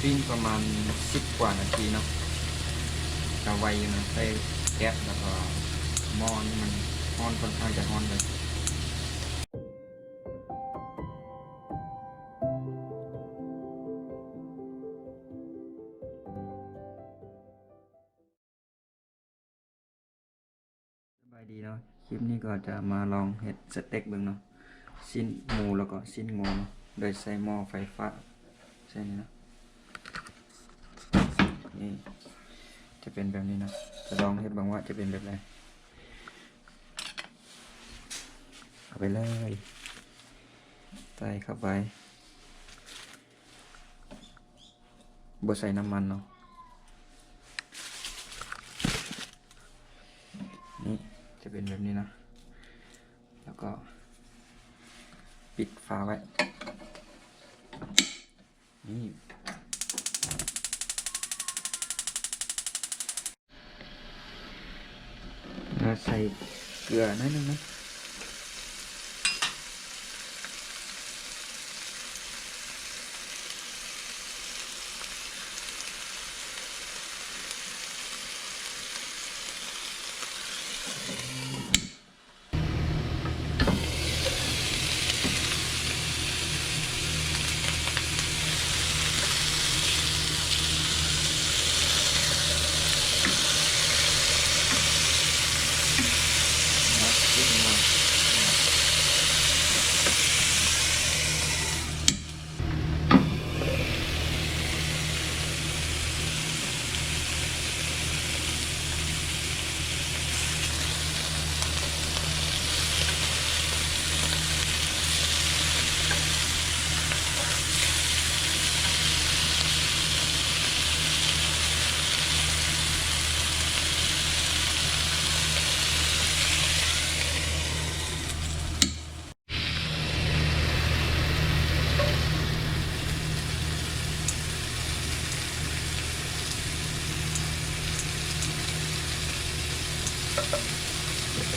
ປີ້ງປະມານສິບກວ່ານາທີເນາະ ກະໄວຢູ່ນະ ໃຊ້ແກັສ ແລ້ວກໍໝໍ້ນີ້ມັນຮ້ອນ ຂ້ອນຂ້າງຈະຮ້ອນເລີຍ. ສະບາຍດີເນາະ ຄລິບນີ້ກໍຈະມາລອງເຮັດສະເຕັກເບິ່ງເນາະ ຊີ້ນໝູ ແລ້ວກໍຊີ້ນງົວເນາະ ໂດຍໃຊ້ໝໍ້ໄຟຟ້າ ໃສ່ນີ້ເນາະ ນີ້ຈະເປັນແບບນີ້ເນາະ ຈະລອງເຮັດເບິ່ງວ່າຈະເປັນແບບໃດ. ເອົາໄປເລີຍ ໃສ່ເຂົ້າໄປ. ບໍ່ໃສ່ນ້ຳມັນເນາະ ນີ້ຈະເປັນແບບນີ້ນະ ແລ້ວກໍປິດຝາໄວ້ ນີ້ ແລ້ວໃສ່ເກືອໜ້ອຍໜຶ່ງເນາະ.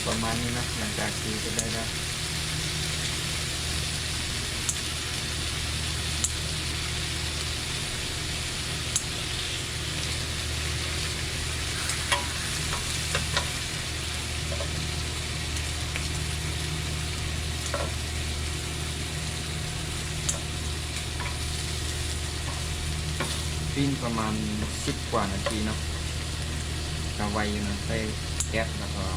ປະມານນີ້ນະ ຫຼັງຈາກທີ່ເຮັດໄດ້ແລ້ວ. ປີ້ງປະມານສິບກວ່ານາທີເນາະ ກະໄວຢູ່ນະ ໃຊ້ແກັສ ແລ້ວກໍ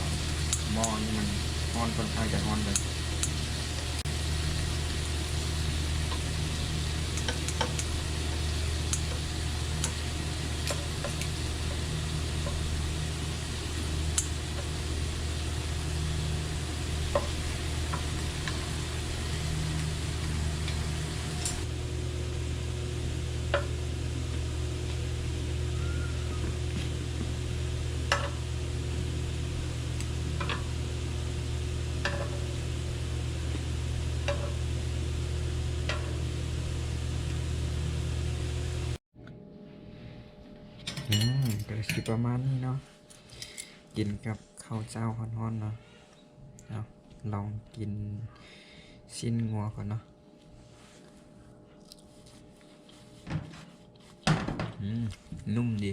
ໝໍ້ນີ້ມັນຮ້ອນ ຂ້ອນຂ້າງຈະຮ້ອນເລີຍ. ອືມ ກໍຊິປະມານນີ້ເນາະ ກິນກັບເຂົ້າເຈົ້າຮ້ອນໆເນາະ. ເອົາ ລອງກິນຊີ້ນງົວກ່ອນເນາະ. ອືມ ນຸ້ມດີ.